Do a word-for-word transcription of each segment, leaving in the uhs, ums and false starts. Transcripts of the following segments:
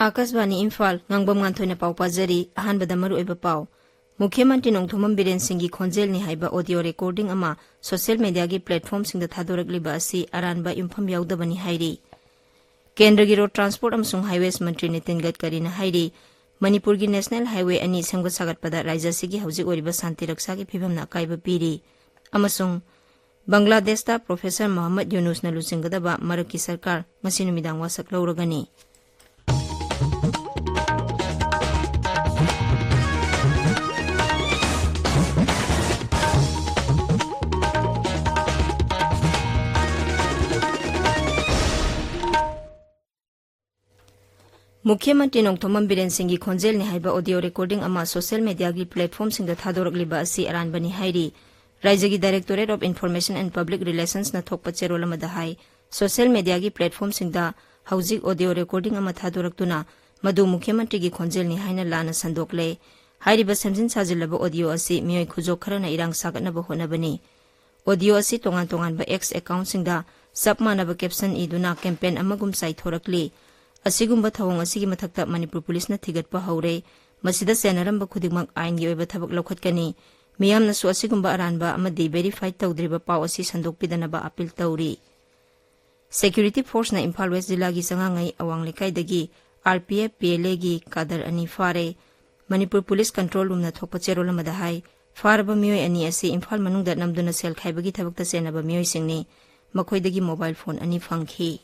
ꯑꯥꯀꯥꯁꯕꯥꯅꯤ ꯏꯝꯐꯥꯜ, ꯉꯥꯡꯕꯝ ꯉꯥꯟꯊꯣꯏꯅ ꯄꯥꯎ ꯄꯥꯖꯔꯤ꯫ ꯑꯍꯥꯟꯕꯗ ꯃꯔꯨꯑꯣꯏꯕ ꯄꯥꯎ꯫ ꯃꯨꯈ꯭ꯌ ꯃꯟꯇ꯭ꯔꯤ ꯅꯣꯡꯊꯣꯝꯕꯝ ꯕꯤꯔꯦꯟ ꯁꯤꯡꯒꯤ ꯈꯣꯟꯖꯦꯜꯅꯤ ꯍꯥꯏꯕ audio recording ꯑꯃ social mediaꯒꯤ platformꯁꯤꯡꯗ ꯊꯥꯗꯣꯔꯛꯂꯤꯕ ꯑꯁꯤ ꯑꯔꯥꯟꯕ ꯌꯨꯝꯐꯝ ꯌꯥꯎꯗꯕꯅꯤ ꯍꯥꯏꯔꯤ꯫ ꯀꯦꯟꯗ꯭ꯔꯒꯤ road transport ꯑꯃꯁꯨꯡ highways ꯃꯟꯇ꯭ꯔꯤ ꯅꯤꯇꯤꯟ ꯒꯗꯀꯔꯤꯅ ꯍꯥꯏꯔꯤ, ꯃꯅꯤꯄꯨꯔꯒꯤ national highway ꯑꯅꯤ ꯁꯦꯝꯒꯠ ꯁꯥꯒꯠꯄꯗ ꯔꯥꯖ꯭ꯌ ꯑꯁꯤꯒꯤ ꯍꯧꯖꯤꯛ ꯑꯣꯏꯔꯤꯕ ꯁꯥꯟꯇꯤ ꯔꯛꯁꯥꯒꯤ ꯐꯤꯕꯝꯅ ꯑꯀꯥꯏꯕ ꯄꯤꯔꯤ꯫ ꯑꯃꯁꯨꯡ ꯕꯪꯒ꯭ꯂꯥꯗꯦꯁꯇ Professor ꯃꯣꯍꯝꯃꯗ ꯌꯨꯅꯨꯁꯅ ꯂꯨꯆꯤꯡꯒꯗꯕ ꯃꯔꯛꯀꯤ ꯁꯔꯀꯥꯔ ꯉꯁꯤ ꯅꯨꯃꯤꯗꯥꯡ ꯋꯥꯁꯛ ꯂꯧꯔꯒꯅꯤ꯫ ꯃꯨꯈ꯭ꯌ ꯃꯟꯇ꯭ꯔꯤ ꯅꯣꯡꯊꯣꯝꯕꯝ ꯕꯤꯔꯦꯟ ꯁꯤꯡꯒꯤ ꯈꯣꯟꯖꯦꯜꯅꯤ ꯍꯥꯏꯕ audio recording ꯑꯃ social mediaꯒꯤ platformꯁꯤꯡꯗ ꯊꯥꯗꯣꯔꯛꯂꯤꯕ ꯑꯁꯤ ꯑꯔꯥꯟꯕꯅꯤ ꯍꯥꯏꯔꯤ꯫ ꯔꯥꯏꯖ꯭ꯌꯒꯤ Directorate of Information and Public Relationsꯅ ꯊꯣꯛꯄ ꯆꯦꯔꯣꯜ ꯑꯃꯗ ꯍꯥꯏ, social mediaꯒꯤ platformꯁꯤꯡꯗ ꯍꯧꯖꯤꯛ audio recording ꯑꯃ ꯊꯥꯗꯣꯔꯛꯇꯨꯅ ꯃꯗꯨ ꯃꯨꯈ꯭ꯌ ꯃꯟꯇ꯭ꯔꯤꯒꯤ ꯈꯣꯟꯖꯦꯜꯅꯤ ꯍꯥꯏꯅ ꯂꯥꯟꯅ ꯁꯟꯗꯣꯛꯂꯦ꯫ ꯍꯥꯏꯔꯤꯕ ꯁꯦꯝꯖꯤꯟ ꯁꯥꯖꯤꯜꯂꯕ audio ꯑꯁꯤ ꯃꯤꯑꯣꯏ ꯈꯨꯖꯣꯛ ꯈꯔꯅ ꯏꯔꯥꯡ ꯁꯥꯒꯠꯅꯕ ꯍꯣꯠꯅꯕꯅꯤ꯫ Audio ꯑꯁꯤ ꯇꯣꯉꯥꯟ ꯇꯣꯉꯥꯟꯕ X accountꯁꯤꯡꯗ ꯆꯞ ꯃꯥꯟꯅꯕ caption ꯏꯗꯨꯅ campaign ꯑꯃꯒꯨꯝ ꯆꯥꯏꯊꯣꯔꯛꯂꯤ꯫ ꯑꯁꯤꯒꯨꯝꯕ ꯊꯧꯑꯣꯡ ꯑꯁꯤꯒꯤ ꯃꯊꯛꯇ ꯃꯅꯤꯄꯨꯔ ꯄꯨꯂꯤꯁꯅ ꯊꯤꯒꯠꯄ ꯍꯧꯔꯦ꯫ ꯃꯁꯤꯗ ꯆꯦꯟꯅꯔꯝꯕ ꯈꯨꯗꯤꯡꯃꯛ ꯑꯥꯏꯟꯒꯤ ꯑꯣꯏꯕ ꯊꯕꯛ ꯂꯧꯈꯠꯀꯅꯤ꯫ ꯃꯤꯌꯥꯝꯅꯁꯨ ꯑꯁꯤꯒꯨꯝꯕ ꯑꯔꯥꯟꯕ ꯑꯃꯗꯤ verify ꯇꯧꯗ꯭ꯔꯤꯕ ꯄꯥꯎ ꯑꯁꯤ ꯁꯟꯗꯣꯛꯄꯤꯗꯅꯕ appeal ꯇꯧꯔꯤ꯫ Security forceꯅ ꯏꯝꯐꯥꯜ West ꯖꯤꯂꯥꯒꯤ ꯆꯉꯥꯉꯩ ꯑꯋꯥꯡ ꯂꯩꯀꯥꯏꯗꯒꯤ R P F P L Aꯒꯤ cadre ꯑꯅꯤ ꯐꯥꯔꯦ꯫ ꯃꯅꯤꯄꯨꯔ ꯄꯨꯂꯤꯁ control roomꯅ ꯊꯣꯛꯄ ꯆꯦꯔꯣꯜ ꯑꯃꯗ ꯍꯥꯏ, ꯐꯥꯔꯕ ꯃꯤꯑꯣꯏ ꯑꯅꯤ ꯑꯁꯤ ꯏꯝꯐꯥꯜ ꯃꯅꯨꯡꯗ ꯅꯝꯗꯨꯅ ꯁꯦꯜ ꯈꯥꯏꯕꯒꯤ ꯊꯕꯛꯇ ꯆꯦꯟꯅꯕ ꯃꯤꯑꯣꯏꯁꯤꯡꯅꯤ꯫ ꯃꯈꯣꯏꯗꯒꯤ mobile phone ꯑꯅꯤ ꯐꯪꯈꯤ꯫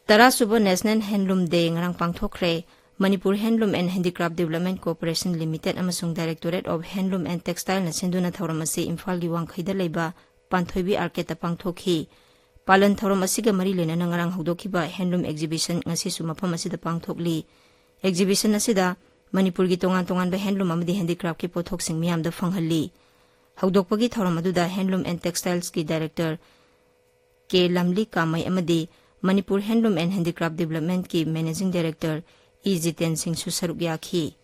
ꯇꯔꯥꯁꯨꯕ National Handloom Day ꯉꯔꯥꯡ ꯄꯥꯡꯊꯣꯛꯈ꯭ꯔꯦ꯫ Manipur Handloom and Handicraft Development Corporation Limited ꯑꯃꯁꯨꯡ Directorate of Handloom and Textileꯅ ꯁꯤꯟꯗꯨꯅ ꯊꯧꯔꯝ ꯑꯁꯤ ꯏꯝꯐꯥꯜꯒꯤ ꯋꯥꯡꯈꯩꯗ ꯂꯩꯕ ꯄꯥꯟꯊꯣꯏꯕꯤ Arcadeꯇ ꯄꯥꯡꯊꯣꯛꯈꯤ꯫ ꯄꯥꯂꯟ ꯊꯧꯔꯝ ꯑꯁꯤꯒ ꯃꯔꯤ ꯂꯩꯅꯅ ꯉꯔꯥꯡ ꯍꯧꯗꯣꯛꯈꯤꯕ handloom exhibition ꯉꯁꯤꯁꯨ ꯃꯐꯝ ꯑꯁꯤꯗ ꯄꯥꯡꯊꯣꯛꯂꯤ꯫ Exhibition ꯑꯁꯤꯗ ꯃꯅꯤꯄꯨꯔꯒꯤ ꯇꯣꯉꯥꯟ ꯇꯣꯉꯥꯟꯕ handloom ꯑꯃꯗꯤ handicraftꯀꯤ ꯄꯣꯠꯊꯣꯛꯁꯤꯡ ꯃꯤꯌꯥꯝꯗ ꯐꯪꯍꯜꯂꯤ꯫ ꯍꯧꯗꯣꯛꯄꯒꯤ ꯊꯧꯔꯝ ꯑꯗꯨꯗ Handloom and Textilesꯀꯤ Director K ꯂꯝꯂꯤ ꯀꯥꯃꯩ ꯑꯃꯗꯤ Manipur Handloom and Handicraft Developmentꯀꯤ Managing Director E Jiten ꯁꯤꯡꯁꯨ ꯁꯔꯨꯛ ꯌꯥꯈꯤ꯫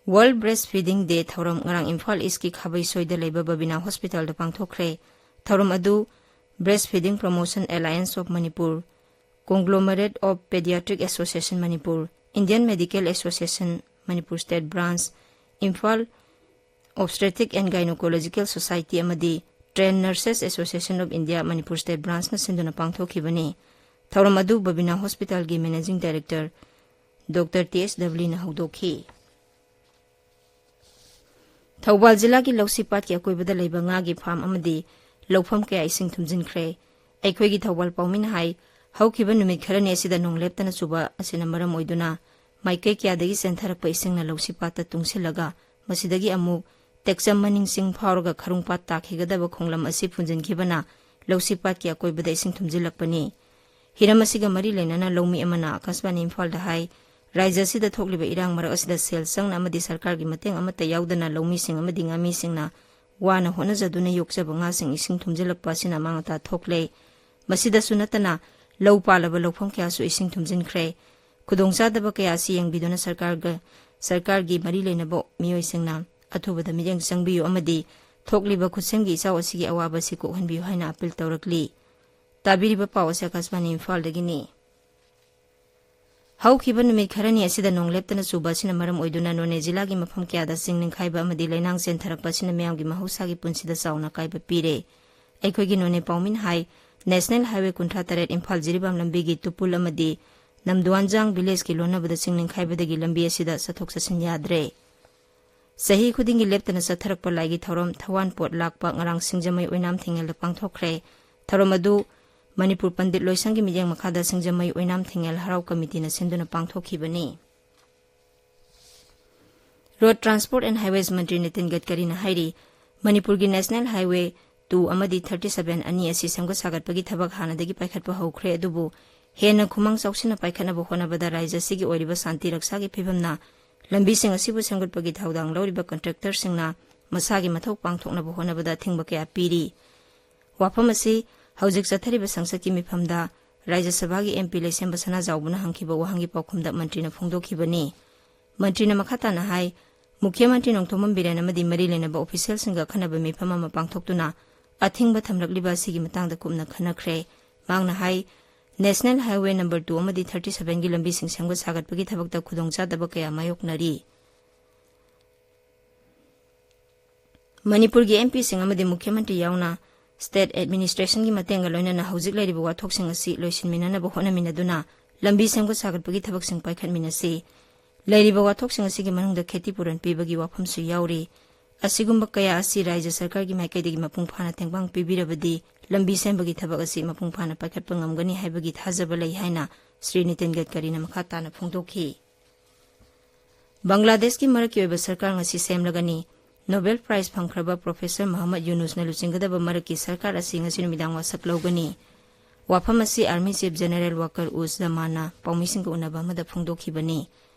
World Breastfeeding Day ꯊꯧꯔꯝ ꯉꯔꯥꯡ ꯏꯝꯐꯥꯜ Eastꯀꯤ ꯈꯥꯕꯩꯁꯣꯏꯗ ꯂꯩꯕ ꯕꯕꯤꯅꯥ Hospitalꯗ ꯄꯥꯡꯊꯣꯛꯈ꯭ꯔꯦ꯫ ꯊꯧꯔꯝ ꯑꯗꯨ Breastfeeding Promotion Alliance of Manipur, Conglomerate of Pediatric Association Manipur, Indian Medical Association Manipur State Branch, Imphal Obstetric and Gynecological Society ꯑꯃꯗꯤ Trained Nurses Association of India Manipur State Branchꯅ ꯁꯤꯟꯗꯨꯅ ꯄꯥꯡꯊꯣꯛꯈꯤꯕꯅꯤ꯫ ꯊꯧꯔꯝ ꯑꯗꯨ ꯕꯕꯤꯅꯥ ꯍꯣꯁꯄꯤꯇꯥꯜꯒꯤ Managing Director Doctor T H W ꯅ ꯍꯧꯗꯣꯛꯈꯤ꯫ ꯊꯧꯕꯥꯜ ꯖꯤꯂꯥꯒꯤ ꯂꯧꯁꯤ ꯄꯥꯠꯀꯤ ꯑꯀꯣꯏꯕꯗ ꯂꯩꯕ ꯉꯥꯒꯤ ꯐꯥꯔꯝ ꯑꯃꯗꯤ ꯂꯧꯐꯝ ꯀꯌꯥ ꯏꯁꯤꯡ ꯊꯨꯝꯖꯤꯟꯈ꯭ꯔꯦ꯫ ꯑꯩꯈꯣꯏꯒꯤ ꯊꯧꯕꯥꯜ ꯄꯥꯎꯃꯤꯅ ꯍꯥꯏ, ꯍꯧꯈꯤꯕ ꯅꯨꯃꯤꯠ ꯈꯔꯅꯤ ꯑꯁꯤꯗ ꯅꯣꯡ ꯂꯦꯞꯇꯅ ꯆꯨꯕ ꯑꯁꯤꯅ ꯃꯔꯝ ꯑꯣꯏꯗꯨꯅ ꯃꯥꯏꯀꯩ ꯀꯌꯥꯗꯒꯤ ꯆꯦꯟꯊꯔꯛꯄ ꯏꯁꯤꯡꯅ ꯂꯧꯁꯤ ꯄꯥꯠꯇ ꯇꯨꯡꯁꯤꯜꯂꯒ ꯃꯁꯤꯗꯒꯤ ꯑꯃꯨꯛ ꯇꯦꯛꯆꯝ ꯃꯅꯤꯡ ꯆꯤꯡ ꯐꯥꯎꯔꯒ ꯈꯔꯨꯡ ꯄꯥꯠ ꯇꯥꯈꯤꯒꯗꯕ ꯈꯣꯡꯂꯝ ꯑꯁꯤ ꯐꯨꯟꯖꯤꯟꯈꯤꯕꯅ ꯂꯧꯁꯤ ꯄꯥꯠꯀꯤ ꯑꯀꯣꯏꯕꯗ ꯏꯁꯤꯡ ꯊꯨꯝꯖꯤꯜꯂꯛꯄꯅꯤ꯫ ꯍꯤꯔꯝ ꯑꯁꯤꯒ ꯃꯔꯤ ꯂꯩꯅꯅ ꯂꯧꯃꯤ ꯑꯃꯅ ꯑꯥꯀꯥꯁꯕꯥꯅꯤ ꯏꯝꯐꯥꯜꯗ ꯍꯥꯏ, ꯔꯥꯖ꯭ꯌ ꯑꯁꯤꯗ ꯊꯣꯛꯂꯤꯕ ꯏꯔꯥꯡ ꯃꯔꯛ ꯑꯁꯤꯗ ꯁꯦꯜ ꯆꯪꯅ ꯑꯃꯗꯤ ꯁꯔꯀꯥꯔꯒꯤ ꯃꯇꯦꯡ ꯑꯃꯠꯇ ꯌꯥꯎꯗꯅ ꯂꯧꯃꯤꯁꯤꯡ ꯑꯃꯗꯤ ꯉꯥꯃꯤꯁꯤꯡꯅ ꯋꯥꯅ ꯍꯣꯠꯅꯖꯗꯨꯅ ꯌꯣꯛꯆꯕ ꯉꯥꯁꯤꯡ ꯏꯁꯤꯡ ꯊꯨꯝꯖꯤꯜꯂꯛꯄ ꯑꯁꯤꯅ ꯑꯃꯥꯡ ꯑꯇꯥ ꯊꯣꯛꯂꯦ꯫ ꯃꯁꯤꯗꯁꯨ ꯅꯠꯇꯅ ꯂꯧ ꯄꯥꯜꯂꯕ ꯂꯧꯐꯝ ꯀꯌꯥꯁꯨ ꯏꯁꯤꯡ ꯊꯨꯝꯖꯤꯟꯈ꯭ꯔꯦ꯫ ꯈꯨꯗꯣꯡꯆꯥꯗꯕ ꯀꯌꯥ ꯑꯁꯤ ꯌꯦꯡꯕꯤꯗꯨꯅ ꯁꯔꯀꯥꯔꯒ, ꯁꯔꯀꯥꯔꯒꯤ ꯃꯔꯤ ꯂꯩꯅꯕ ꯃꯤꯑꯣꯏꯁꯤꯡꯅ ꯑꯊꯨꯕꯗ ꯃꯤꯠꯌꯦꯡ ꯆꯪꯕꯤꯌꯨ ꯑꯃꯗꯤ ꯊꯣꯛꯂꯤꯕ ꯈꯨꯠꯁꯦꯝꯒꯤ ꯏꯆꯥꯎ ꯑꯁꯤꯒꯤ ꯑꯋꯥꯕ ꯑꯁꯤ ꯀꯣꯛꯍꯟꯕꯤꯌꯨ ꯍꯥꯏꯅ ꯑꯥꯄꯤꯜ ꯇꯧꯔꯛꯂꯤ꯫ ꯇꯥꯕꯤꯔꯤꯕ ꯄꯥꯎ ꯑꯁꯤ ꯑꯥꯀꯥꯁꯕꯥꯅꯤ ꯏꯝꯐꯥꯜꯗꯒꯤꯅꯤ꯫ ꯍꯧꯈꯤꯕ ꯅꯨꯃꯤꯠ ꯈꯔꯅꯤ ꯑꯁꯤꯗ ꯅꯣꯡ ꯂꯦꯞꯇꯅ ꯆꯨꯕ ꯑꯁꯤꯅ ꯃꯔꯝ ꯑꯣꯏꯗꯨꯅ ꯅꯣꯅꯦ ꯖꯤꯂꯥꯒꯤ ꯃꯐꯝ ꯀꯌꯥꯗ ꯆꯤꯡ ꯅꯤꯡꯈꯥꯏꯕ ꯑꯃꯗꯤ ꯂꯩꯅꯥꯡ ꯆꯦꯟꯊꯔꯛꯄ ꯑꯁꯤꯅ ꯃꯤꯌꯥꯝꯒꯤ ꯃꯍꯧꯁꯥꯒꯤ ꯄꯨꯟꯁꯤꯗ ꯆꯥꯎꯅ ꯑꯀꯥꯏꯕ ꯄꯤꯔꯦ꯫ ꯑꯩꯈꯣꯏꯒꯤ ꯅꯣꯅꯦ ꯄꯥꯎꯃꯤꯅ ꯍꯥꯏ, ꯅꯦꯁꯅꯦꯜ ꯍꯥꯏꯋꯦ ꯀꯨꯟꯊ꯭ꯔꯥ ꯇꯔꯦꯠ ꯏꯝꯐꯥꯜ ꯖꯤꯔꯤꯕꯥꯝ ꯂꯝꯕꯤꯒꯤ ꯇꯨꯄꯨꯜ ꯑꯃꯗꯤ ꯅꯝꯗꯨꯋꯥꯟꯖꯥꯡ ꯚꯤꯂꯦꯖꯀꯤ ꯂꯣꯟꯅꯕꯗ ꯆꯤꯡ ꯅꯤꯡꯈꯥꯏꯕꯗꯒꯤ ꯂꯝꯕꯤ ꯑꯁꯤꯗ ꯆꯠꯊꯣꯛ ꯆꯠꯁꯤꯟ ꯌꯥꯗ꯭ꯔꯦ꯫ ꯆꯍꯤ ꯈꯨꯗꯤꯡꯒꯤ ꯂꯦꯞꯇꯅ ꯆꯠꯊꯔꯛꯄ ꯂꯥꯏꯒꯤ ꯊꯧꯔꯝ ꯊꯋꯥꯟ ꯄꯣꯠ ꯂꯥꯛꯄ ꯉꯔꯥꯡ ꯁꯤꯡꯖꯃꯩ ꯑꯣꯏꯅꯥꯝ ꯊꯤꯡꯉꯦꯜꯗ ꯄꯥꯡꯊꯣꯛꯈ꯭ꯔꯦ꯫ ꯊꯧꯔꯝ ꯑꯗꯨ ꯃꯅꯤꯄꯨꯔ ꯄꯟꯗꯤꯠ ꯂꯣꯏꯁꯪꯒꯤ ꯃꯤꯠꯌꯦꯡ ꯃꯈꯥꯗ ꯁꯤꯡꯖꯃꯩ ꯑꯣꯏꯅꯥꯝ ꯊꯤꯡꯉꯦꯜ ꯍꯔꯥꯎ ꯀꯃꯤꯇꯤꯅ ꯁꯤꯟꯗꯨꯅ ꯄꯥꯡꯊꯣꯛꯈꯤꯕꯅꯤ꯫ Road Transport and Highways ꯃꯟꯇ꯭ꯔꯤ ꯅꯤꯇꯤꯟ ꯒꯗꯀꯔꯤꯅ ꯍꯥꯏꯔꯤ, ꯃꯅꯤꯄꯨꯔꯒꯤ National Highway two ꯑꯃꯗꯤ thirty seven ꯑꯅꯤ ꯑꯁꯤ ꯁꯦꯝꯒꯠ ꯁꯥꯒꯠꯄꯒꯤ ꯊꯕꯛ ꯍꯥꯟꯅꯗꯒꯤ ꯄꯥꯏꯈꯠꯄ ꯍꯧꯈ꯭ꯔꯦ, ꯑꯗꯨꯕꯨ ꯍꯦꯟꯅ ꯈꯨꯃꯥꯡ ꯆꯥꯎꯁꯤꯟꯅ ꯄꯥꯏꯈꯠꯅꯕ ꯍꯣꯠꯅꯕꯗ ꯔꯥꯖ꯭ꯌ ꯑꯁꯤꯒꯤ ꯑꯣꯏꯔꯤꯕ ꯁꯥꯟꯇꯤ ꯔꯛꯁꯥꯒꯤ ꯐꯤꯕꯝꯅ ꯂꯝꯕꯤꯁꯤꯡ ꯑꯁꯤꯕꯨ ꯁꯦꯝꯒꯠꯄꯒꯤ ꯊꯧꯗꯥꯡ ꯂꯧꯔꯤꯕ contractorꯁꯤꯡꯅ ꯃꯁꯥꯒꯤ ꯃꯊꯧ ꯄꯥꯡꯊꯣꯛꯅꯕ ꯍꯣꯠꯅꯕꯗ ꯑꯊꯤꯡꯕ ꯀꯌꯥ ꯄꯤꯔꯤ꯫ ꯋꯥꯐꯝ ꯑꯁꯤ ꯍꯧꯖꯤꯛ ꯆꯠꯊꯔꯤꯕ ꯁꯪꯁꯠꯀꯤ ꯃꯤꯐꯝꯗ ꯔꯥꯖ꯭ꯌ ꯁꯚꯥꯒꯤ MP ꯂꯩꯁꯦꯝꯕ ꯁꯅꯥꯖꯥꯎꯕꯅ ꯍꯪꯈꯤꯕ ꯋꯥꯍꯪꯒꯤ ꯄꯥꯎꯈꯨꯝꯗ ꯃꯟꯇ꯭ꯔꯤꯅ ꯐꯣꯡꯗꯣꯛꯈꯤꯕꯅꯤ꯫ ꯃꯟꯇ꯭ꯔꯤꯅ ꯃꯈꯥ ꯇꯥꯅ ꯍꯥꯏ, ꯃꯨꯈ꯭ꯌ ꯃꯟꯇ꯭ꯔꯤ ꯅꯣꯡꯊꯣꯝꯕꯝ ꯕꯤꯔꯦꯟ ꯑꯃꯗꯤ ꯃꯔꯤ ꯂꯩꯅꯕ officialꯁꯤꯡꯒ ꯑꯈꯟꯅꯕ ꯃꯤꯐꯝ ꯑꯃ ꯄꯥꯡꯊꯣꯛꯇꯨꯅ ꯑꯊꯤꯡꯕ ꯊꯝꯂꯛꯂꯤꯕ ꯑꯁꯤꯒꯤ ꯃꯇꯥꯡꯗ ꯀꯨꯞꯅ ꯈꯟꯅꯈ꯭ꯔꯦ꯫ ꯃꯍꯥꯛꯅ ꯍꯥꯏ, National Highway number two ꯑꯃꯗꯤ thirty sevenꯒꯤ ꯂꯝꯕꯤꯁꯤꯡ ꯁꯦꯝꯒꯠ ꯁꯥꯒꯠꯄꯒꯤ ꯊꯕꯛꯇ ꯈꯨꯗꯣꯡꯆꯥꯗꯕ ꯀꯌꯥ ꯃꯥꯌꯣꯛꯅꯔꯤ꯫ ꯃꯅꯤꯄꯨꯔꯒꯤ MPꯁꯤꯡ ꯑꯃꯗꯤ ꯃꯨꯈ꯭ꯌ ꯃꯟꯇ꯭ꯔꯤ ꯌꯥꯎꯅ state administrationꯒꯤ ꯃꯇꯦꯡꯒ ꯂꯣꯏꯅꯅ ꯍꯧꯖꯤꯛ ꯂꯩꯔꯤꯕ ꯋꯥꯊꯣꯛꯁꯤꯡ ꯑꯁꯤ ꯂꯣꯏꯁꯤꯟꯃꯤꯟꯅꯅꯕ ꯍꯣꯠꯅꯃꯤꯟꯅꯗꯨꯅ ꯂꯝꯕꯤ ꯁꯦꯝꯒꯠ ꯁꯥꯒꯠꯄꯒꯤ ꯊꯕꯛꯁꯤꯡ ꯄꯥꯏꯈꯠꯃꯤꯟꯅꯁꯤ꯫ ꯂꯩꯔꯤꯕ ꯋꯥꯊꯣꯛꯁꯤꯡ ꯑꯁꯤꯒꯤ ꯃꯅꯨꯡꯗ ꯈꯦꯇꯤ ꯄꯨꯔꯟ ꯄꯤꯕꯒꯤ ꯋꯥꯐꯝꯁꯨ ꯌꯥꯎꯔꯤ꯫ ꯑꯁꯤꯒꯨꯝꯕ ꯀꯌꯥ ꯑꯁꯤ ꯔꯥꯖ꯭ꯌ ꯁꯔꯀꯥꯔꯒꯤ ꯃꯥꯏꯀꯩꯗꯒꯤ ꯃꯄꯨꯡ ꯐꯥꯅ ꯇꯦꯡꯕꯥꯡ ꯄꯤꯕꯤꯔꯕꯗꯤ ꯂꯝꯕꯤ ꯁꯦꯝꯕꯒꯤ ꯊꯕꯛ ꯑꯁꯤ ꯃꯄꯨꯡ ꯐꯥꯅ ꯄꯥꯏꯈꯠꯄ ꯉꯝꯒꯅꯤ ꯍꯥꯏꯕꯒꯤ ꯊꯥꯖꯕ ꯂꯩ ꯍꯥꯏꯅ ꯁ꯭ꯔꯤ ꯅꯤꯇꯤꯟ ꯒꯗꯀꯔꯤꯅ ꯃꯈꯥ ꯇꯥꯅ ꯐꯣꯡꯗꯣꯛꯈꯤ꯫ ꯕꯪꯒ꯭ꯂꯥꯗꯦꯁꯀꯤ ꯃꯔꯛꯀꯤ ꯑꯣꯏꯕ ꯁꯔꯀꯥꯔ ꯉꯁꯤ ꯁꯦꯝꯂꯒꯅꯤ꯫ Nobel Prize ꯐꯪꯈ꯭ꯔꯕ Professor ꯃꯍꯃꯗ ꯌꯨꯅꯨꯁꯅ ꯂꯨꯆꯤꯡꯒꯗꯕ ꯃꯔꯛꯀꯤ ꯁꯔꯀꯥꯔ ꯑꯁꯤ ꯉꯁꯤ ꯅꯨꯃꯤꯗꯥꯡ ꯋꯥꯁꯛ ꯂꯧꯒꯅꯤ꯫ ꯋꯥꯐꯝ ꯑꯁꯤ Army Chief General ꯋꯥꯀꯔ ꯎꯖ ꯖꯃꯥꯟꯅ ꯄꯥꯎꯃꯤꯁꯤꯡꯒ ꯎꯅꯕ ꯑꯃꯗ ꯐꯣꯡꯗꯣꯛꯈꯤꯕꯅꯤ꯫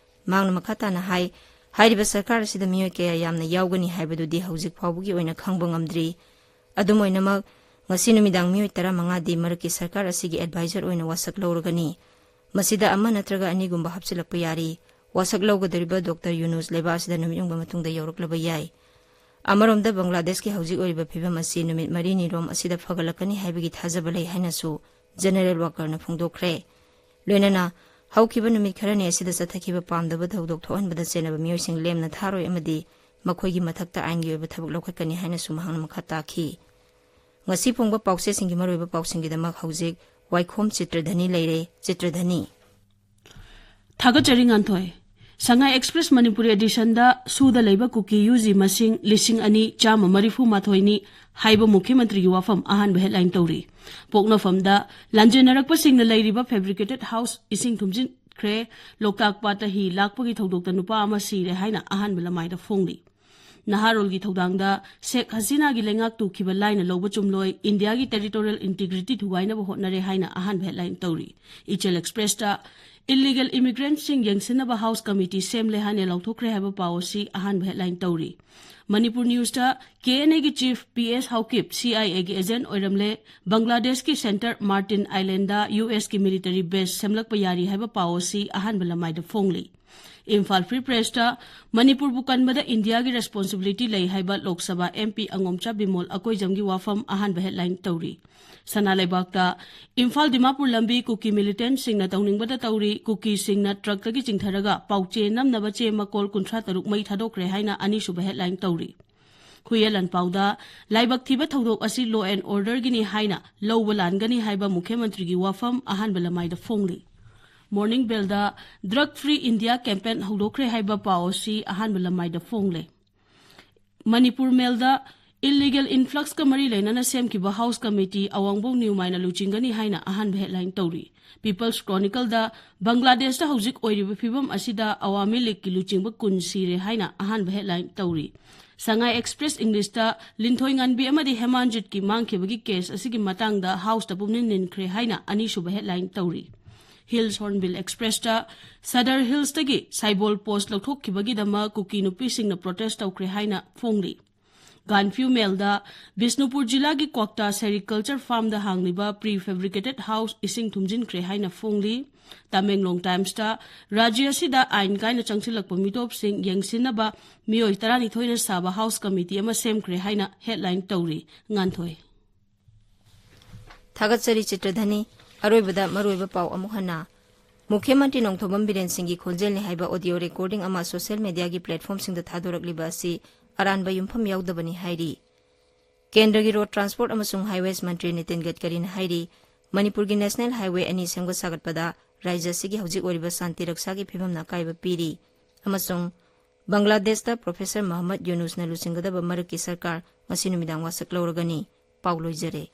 ꯃꯍꯥꯛꯅ ꯃꯈꯥ ꯇꯥꯅ ꯍꯥꯏ, ꯍꯥꯏꯔꯤꯕ ꯁꯔꯀꯥꯔ ꯑꯁꯤꯗ ꯃꯤꯑꯣꯏ ꯀꯌꯥ ꯌꯥꯝꯅ ꯌꯥꯎꯒꯅꯤ ꯍꯥꯏꯕꯗꯨꯗꯤ ꯍꯧꯖꯤꯛ ꯐꯥꯎꯕꯒꯤ ꯑꯣꯏꯅ ꯈꯪꯕ ꯉꯝꯗ꯭ꯔꯤ꯫ ꯑꯗꯨꯝ ꯑꯣꯏꯅꯃꯛ, ꯉꯁꯤ ꯅꯨꯃꯤꯗꯥꯡ ꯃꯤꯑꯣꯏ ꯇꯔꯥꯃꯉꯥꯗꯤ ꯃꯔꯛꯀꯤ ꯁꯔꯀꯥꯔ ꯑꯁꯤꯒꯤ advisor ꯑꯣꯏꯅ ꯋꯥꯁꯛ ꯂꯧꯔꯒꯅꯤ꯫ ꯃꯁꯤꯗ ꯑꯃ ꯅꯠꯇ꯭ꯔꯒ ꯑꯅꯤꯒꯨꯝꯕ ꯍꯥꯞꯆꯤꯜꯂꯛꯄ ꯌꯥꯔꯤ꯫ ꯋꯥꯁꯛ ꯂꯧꯒꯗꯧꯔꯤꯕ ꯗꯣꯛꯇꯔ ꯌꯨꯅꯨꯁ ꯂꯩꯕꯥꯛ ꯑꯁꯤꯗ ꯅꯨꯃꯤꯠ ꯌꯨꯡꯕ ꯃꯇꯨꯡꯗ ꯌꯧꯔꯛꯂꯕ ꯌꯥꯏ꯫ ꯑꯃꯔꯣꯝꯗ, ꯕꯪꯒ꯭ꯂꯥꯗꯦꯁꯀꯤ ꯍꯧꯖꯤꯛ ꯑꯣꯏꯔꯤꯕ ꯐꯤꯕꯝ ꯑꯁꯤ ꯅꯨꯃꯤꯠ ꯃꯔꯤꯅꯤꯔꯣꯝ ꯑꯁꯤꯗ ꯐꯒꯠꯂꯛꯀꯅꯤ ꯍꯥꯏꯕꯒꯤ ꯊꯥꯖꯕ ꯂꯩ ꯍꯥꯏꯅꯁꯨ General ꯋꯥꯀꯔꯅ ꯐꯣꯡꯗꯣꯛꯈ꯭ꯔꯦ꯫ ꯂꯣꯏꯅꯅ, ꯍꯧꯈꯤꯕ ꯅꯨꯃꯤꯠ ꯈꯔꯅꯤ ꯑꯁꯤꯗ ꯆꯠꯊꯈꯤꯕ ꯄꯥꯝꯗꯕ ꯊꯧꯗꯣꯛ ꯊꯣꯛꯍꯟꯕꯗ ꯆꯦꯟꯅꯕ ꯃꯤꯑꯣꯏꯁꯤꯡ ꯂꯦꯝꯅ ꯊꯥꯔꯣꯏ ꯑꯃꯗꯤ ꯃꯈꯣꯏꯒꯤ ꯃꯊꯛꯇ ꯑꯥꯏꯟꯒꯤ ꯑꯣꯏꯕ ꯊꯕꯛ ꯂꯧꯈꯠꯀꯅꯤ ꯍꯥꯏꯅꯁꯨ ꯃꯍꯥꯛꯅ ꯃꯈꯥ ꯇꯥꯈꯤ꯫ ꯉꯁꯤ ꯐꯣꯡꯕ ꯄꯥꯎꯆꯦꯁꯤꯡꯒꯤ ꯃꯔꯨꯑꯣꯏꯕ ꯄꯥꯎꯁꯤꯡꯒꯤꯗꯃꯛ ꯍꯧꯖꯤꯛ ꯋꯥꯏꯈꯣꯝ ꯆꯤꯇ꯭ꯔꯙꯅꯤ ꯂꯩꯔꯦ꯫ ꯆꯤꯇ꯭ꯔꯙꯅꯤ꯫ ꯊꯥꯒꯠꯆꯔꯤ, ꯉꯥꯟꯊꯣꯏ꯫ ꯁꯉꯥꯏ ꯑꯦꯛꯁꯄ꯭ꯔꯦꯁ ꯃꯅꯤꯄꯨꯔꯤ ꯑꯦꯗꯤꯁꯟꯗ ꯁꯨꯗ ꯂꯩꯕ ꯀꯨꯀꯤ ꯌꯨꯖꯤ ꯃꯁꯤꯡ ꯂꯤꯁꯤꯡ ꯑꯅꯤ ꯆꯥꯝꯃ ꯃꯔꯤꯐꯨ ꯃꯥꯊꯣꯏꯅꯤ ꯍꯥꯏꯕ ꯃꯨꯈ꯭ꯌ ꯃꯟꯇ꯭ꯔꯤꯒꯤ ꯋꯥꯐꯝ ꯑꯍꯥꯟꯕ headline ꯇꯧꯔꯤ꯫ ꯄꯣꯛꯅꯐꯝꯗ ꯂꯥꯟꯖꯦꯟꯅꯔꯛꯄꯁꯤꯡꯅ ꯂꯩꯔꯤꯕ fabricated house ꯏꯁꯤꯡ ꯊꯨꯝꯖꯤꯟꯈ꯭ꯔꯦ꯫ ꯂꯣꯛꯇꯥꯛ ꯄꯥꯠꯇ ꯍꯤ ꯂꯥꯛꯄꯒꯤ ꯊꯧꯗꯣꯛꯇ ꯅꯨꯄꯥ ꯑꯃ ꯁꯤꯔꯦ ꯍꯥꯏꯅ ꯑꯍꯥꯟꯕ ꯂꯃꯥꯏꯗ ꯐꯣꯡꯂꯤ꯫ ꯅꯍꯥꯔꯣꯜꯒꯤ ꯊꯧꯗꯥꯡꯗ ꯁꯦꯈ ꯍꯁꯤꯅꯥꯒꯤ ꯂꯩꯉꯥꯛ ꯇꯨꯈꯤꯕ ꯂꯥꯏꯅ ꯂꯧꯕ ꯆꯨꯝꯂꯣꯏ, ꯏꯟꯗꯤꯌꯥꯒꯤ territorial integrity ꯊꯨꯒꯥꯏꯅꯕ ꯍꯣꯠꯅꯔꯦ ꯍꯥꯏꯅ ꯑꯍꯥꯟꯕ headline ꯇꯧꯔꯤ꯫ ꯏꯆꯦꯜ ꯑꯦꯛꯁꯄ꯭ꯔꯦꯁꯇ ꯏꯂꯤꯒꯦꯜ ꯏꯃꯤꯒ꯭ꯔꯦꯟꯠꯁꯤꯡ ꯌꯦꯡꯁꯤꯟꯅꯕ ꯍꯥꯎꯁ ꯀꯃꯤꯇꯤ ꯁꯦꯝꯂꯦ ꯍꯥꯏꯅ ꯂꯥꯎꯊꯣꯛꯈ꯭ꯔꯦ ꯍꯥꯏꯕ ꯄꯥꯎ ꯑꯁꯤ ꯑꯍꯥꯟꯕ headline ꯇꯧꯔꯤ꯫ ꯃꯅꯤꯄꯨꯔ ꯅ꯭ꯌꯨꯁꯇ ꯀꯦ ꯑꯦꯟ ꯑꯦꯒꯤ chief P S Haokip C I ꯑꯦꯒꯤ ꯑꯦꯖꯦꯟꯠ ꯑꯣꯏꯔꯝꯂꯦ, ꯕꯪꯒ꯭ꯂꯥꯗꯦꯁꯀꯤ ꯁꯦꯟꯇꯔ ꯃꯥꯔꯇꯤꯟ ꯑꯥꯏꯂꯦꯟꯗ ꯌꯨ ꯑꯦꯁꯀꯤ ꯃꯤꯂꯤꯇꯔꯤ ꯕꯦꯁ ꯁꯦꯝꯂꯛꯄ ꯌꯥꯔꯤ ꯍꯥꯏꯕ ꯄꯥꯎ ꯑꯁꯤ ꯑꯍꯥꯟꯕ ꯂꯃꯥꯏꯗ ꯐꯣꯡꯂꯤ꯫ ꯏꯝꯐꯥꯜ ꯐ꯭ꯔꯤ ꯄ꯭ꯔꯦꯁꯇ ꯃꯅꯤꯄꯨꯔꯕꯨ ꯀꯟꯕꯗ ꯏꯟꯗꯤꯌꯥꯒꯤ ꯔꯦꯁꯄꯣꯟꯁꯤꯕꯤꯂꯤꯇꯤ ꯂꯩ ꯍꯥꯏꯕ ꯂꯣꯛ ꯁꯚꯥ ꯑꯦꯝ ꯄꯤ ꯑꯉꯣꯝꯆꯥ ꯕꯤꯃꯣꯜ ꯑꯀꯣꯏꯖꯝꯒꯤ ꯋꯥꯐꯝ ꯑꯍꯥꯟꯕ ꯍꯦꯗꯂꯥꯏꯟ ꯇꯧꯔꯤ꯫ ꯁꯅꯥ ꯂꯩꯕꯥꯛꯇ ꯏꯝꯐꯥꯜ ꯗꯤꯃꯥꯄꯨꯔ ꯂꯝꯕꯤ ꯀꯨꯀꯤ ꯃꯤꯂꯤꯇꯦꯟꯠꯁꯤꯡꯅ ꯇꯧꯅꯤꯡꯕꯗ ꯇꯧꯔꯤ, ꯀꯨꯀꯤꯁꯤꯡꯅ ꯇ꯭ꯔꯛꯇꯒꯤ ꯆꯤꯡꯊꯔꯒ ꯄꯥꯎꯆꯦ ꯅꯝꯅꯕ ꯆꯦ ꯃꯀꯣꯜ ꯀꯨꯟꯊ꯭ꯔꯥ ꯇꯔꯨꯛ ꯃꯩ ꯊꯥꯗꯣꯛꯈ꯭ꯔꯦ ꯍꯥꯏꯅ ꯑꯅꯤꯁꯨꯕ ꯍꯦꯗꯂꯥꯏꯟ ꯇꯧꯔꯤ꯫ ꯍꯨꯏꯌꯦꯟ ꯂꯥꯟꯄꯥꯎꯗ ꯂꯥꯏꯕꯛ ꯊꯤꯕ ꯊꯧꯗꯣꯛ ꯑꯁꯤ law and order ꯒꯤꯅꯤ ꯍꯥꯏꯅ ꯂꯧꯕ ꯂꯥꯟꯒꯅꯤ ꯍꯥꯏꯕ ꯃꯨꯈ꯭ꯌ ꯃꯟꯇ꯭ꯔꯤꯒꯤ ꯋꯥꯐꯝ ꯑꯍꯥꯟꯕ ꯂꯃꯥꯏꯗ ꯐꯣꯡꯂꯤ꯫ ꯃꯣꯔꯅꯤꯡ ꯕꯦꯜꯗ Drug Free India campaign ꯍꯧꯗꯣꯛꯈ꯭ꯔꯦ ꯍꯥꯏꯕ ꯄꯥꯎ ꯑꯁꯤ ꯑꯍꯥꯟꯕ ꯂꯃꯥꯏꯗ ꯐꯣꯡꯂꯦ꯫ ꯃꯅꯤꯄꯨꯔ ꯃꯦꯜꯗ ꯏꯜꯂꯤꯒꯦꯜ ꯏꯟꯐ꯭ꯂꯛꯁꯀ ꯃꯔꯤ ꯂꯩꯅꯅ ꯁꯦꯝꯈꯤꯕ ꯍꯥꯎꯁ ꯀꯃꯤꯇꯤ ꯑꯋꯥꯡꯕꯧ ꯅ꯭ꯌꯨꯃꯥꯏꯅ ꯂꯨꯆꯤꯡꯒꯅꯤ ꯍꯥꯏꯅ ꯑꯍꯥꯟꯕ ꯍꯦꯗꯂꯥꯏꯟ ꯇꯧꯔꯤ꯫ ꯄꯤꯄꯜꯁ ꯀ꯭ꯔꯣꯅꯤꯀꯜꯗ ꯕꯪꯒ꯭ꯂꯥꯗꯦꯁꯇ ꯍꯧꯖꯤꯛ ꯑꯣꯏꯔꯤꯕ ꯐꯤꯕꯝ ꯑꯁꯤꯗ ꯑꯋꯥꯃꯤ ꯂꯤꯒꯀꯤ ꯂꯨꯆꯤꯡꯕ ꯀꯨꯟ ꯁꯤꯔꯦ ꯍꯥꯏꯅ ꯑꯍꯥꯟꯕ ꯍꯦꯗꯂꯥꯏꯟ ꯇꯧꯔꯤ꯫ ꯁꯉꯥꯏ ꯑꯦꯛꯁꯄ꯭ꯔꯦꯁ ꯏꯪꯂꯤꯁꯇ ꯂꯤꯟꯊꯣꯏ ꯉꯥꯟꯕꯤ ꯑꯃꯗꯤ ꯍꯦꯃꯥꯟꯖꯤꯠꯀꯤ ꯃꯥꯡꯈꯤꯕꯒꯤ ꯀꯦꯁ ꯑꯁꯤꯒꯤ ꯃꯇꯥꯡꯗ ꯍꯥꯎꯁꯇ ꯄꯨꯝꯅꯤꯟ ꯅꯤꯟꯈ꯭ꯔꯦ ꯍꯥꯏꯅ ꯑꯅꯤꯁꯨꯕ ꯍꯦꯗꯂꯥꯏꯟ ꯇꯧꯔꯤ꯫ ꯍꯤꯜꯁ ꯍꯣꯔꯟꯕꯤꯜ ꯑꯦꯛꯁꯄ꯭ꯔꯦꯁꯇ ꯁꯗꯔ ꯍꯤꯜꯁꯇꯒꯤ ꯁꯥꯏꯕꯣꯜ ꯄꯣꯁ ꯂꯧꯊꯣꯛꯈꯤꯕꯒꯤꯗꯃꯛ ꯀꯨꯀꯤ ꯅꯨꯄꯤꯁꯤꯡꯅ ꯄ꯭ꯔꯣꯇꯦꯁ ꯇꯧꯈ꯭ꯔꯦ ꯍꯥꯏꯅ ꯐꯣꯡꯂꯤ꯫ ꯒꯥꯟꯐ꯭ꯌꯨ ꯃꯦꯜꯗ ꯕꯤꯁꯅꯨꯄꯨꯔ ꯖꯤꯂꯥꯒꯤ ꯀ꯭ꯋꯥꯛꯇꯥ ꯁꯦꯔꯤꯀꯜꯆꯔ ꯐꯥꯔꯝꯗ ꯍꯥꯡꯂꯤꯕ pre-fabricated house ꯏꯁꯤꯡ ꯊꯨꯝꯖꯤꯟꯈ꯭ꯔꯦ ꯍꯥꯏꯅ ꯐꯣꯡꯂꯤ꯫ ꯇꯃꯦꯡꯂꯣꯡ ꯇꯥꯏꯝꯁꯇ ꯔꯥꯖ꯭ꯌ ꯑꯁꯤꯗ ꯑꯥꯏꯟ ꯀꯥꯏꯅ ꯆꯪꯁꯤꯜꯂꯛꯄ ꯃꯤꯇꯣꯞꯁꯤꯡ ꯌꯦꯡꯁꯤꯟꯅꯕ ꯃꯤꯑꯣꯏ ꯇꯔꯥꯅꯤꯊꯣꯏꯅ ꯁꯥꯕ ꯍꯥꯎꯁ ꯀꯃꯤꯇꯤ ꯑꯃ ꯁꯦꯝꯈ꯭ꯔꯦ ꯍꯥꯏꯅ ꯍꯦꯗꯂꯥꯏꯟ ꯇꯧꯔꯤ꯫ ꯉꯥꯟꯊꯣꯏ꯫ ꯊꯥꯒꯠꯆꯔꯤ ꯆꯤꯇ꯭ꯔꯙꯅꯤ꯫ ꯑꯔꯣꯏꯕꯗ ꯃꯔꯨꯑꯣꯏꯕ ꯄꯥꯎ ꯑꯃꯨꯛ ꯍꯟꯅ꯫ ꯃꯨꯈ꯭ꯌ ꯃꯟꯇ꯭ꯔꯤ ꯅꯣꯡꯊꯣꯝꯕꯝ ꯕꯤꯔꯦꯟ ꯁꯤꯡꯒꯤ ꯈꯣꯟꯖꯦꯜꯅꯤ ꯍꯥꯏꯕ ꯑꯣꯗꯤꯑꯣ ꯔꯦꯀꯣꯔꯗꯤꯡ ꯑꯃ ꯁꯣꯁꯤꯌꯦꯜ ꯃꯤꯗꯤꯌꯥꯒꯤ ꯄ꯭ꯂꯦꯠꯐꯣꯔꯝꯁꯤꯡꯗ ꯊꯥꯗꯣꯔꯛꯂꯤꯕ ꯑꯁꯤ ꯑꯔꯥꯟꯕ ꯌꯨꯝꯐꯝ ꯌꯥꯎꯗꯕꯅꯤ ꯍꯥꯏꯔꯤ꯫ ꯀꯦꯟꯗ꯭ꯔꯒꯤ ꯔꯣꯗ ꯇ꯭ꯔꯥꯟꯁꯄꯣꯔꯠ ꯑꯃꯁꯨꯡ ꯍꯥꯏꯋꯦꯁ ꯃꯟꯇ꯭ꯔꯤ ꯅꯤꯇꯤꯟ ꯒꯗꯀꯔꯤꯅ ꯍꯥꯏꯔꯤ, ꯃꯅꯤꯄꯨꯔꯒꯤ ꯅꯦꯁꯅꯦꯜ ꯍꯥꯏꯋꯦ ꯑꯅꯤ ꯁꯦꯝꯒꯠ ꯁꯥꯒꯠꯄꯗ ꯔꯥꯖ꯭ꯌ ꯑꯁꯤꯒꯤ ꯍꯧꯖꯤꯛ ꯑꯣꯏꯔꯤꯕ ꯁꯥꯟꯇꯤ ꯔꯛꯁꯥꯒꯤ ꯐꯤꯕꯝꯅ ꯑꯀꯥꯏꯕ ꯄꯤꯔꯤ ꯑꯃꯁꯨꯡ ꯕꯪꯒ꯭ꯂꯥꯗꯦꯁꯇ ꯄ꯭ꯔꯣꯐꯦꯁꯔ ꯃꯍꯝꯃꯗ ꯌꯨꯅꯨꯁꯅ ꯂꯨꯆꯤꯡꯒꯗꯕ ꯃꯔꯛꯀꯤ ꯁꯔꯀꯥꯔ ꯉꯁꯤ ꯅꯨꯃꯤꯗꯥꯡ ꯋꯥꯁꯛ ꯂꯧꯔꯒꯅꯤ꯫ ꯄꯥꯎ ꯂꯣꯏꯖꯔꯦ꯫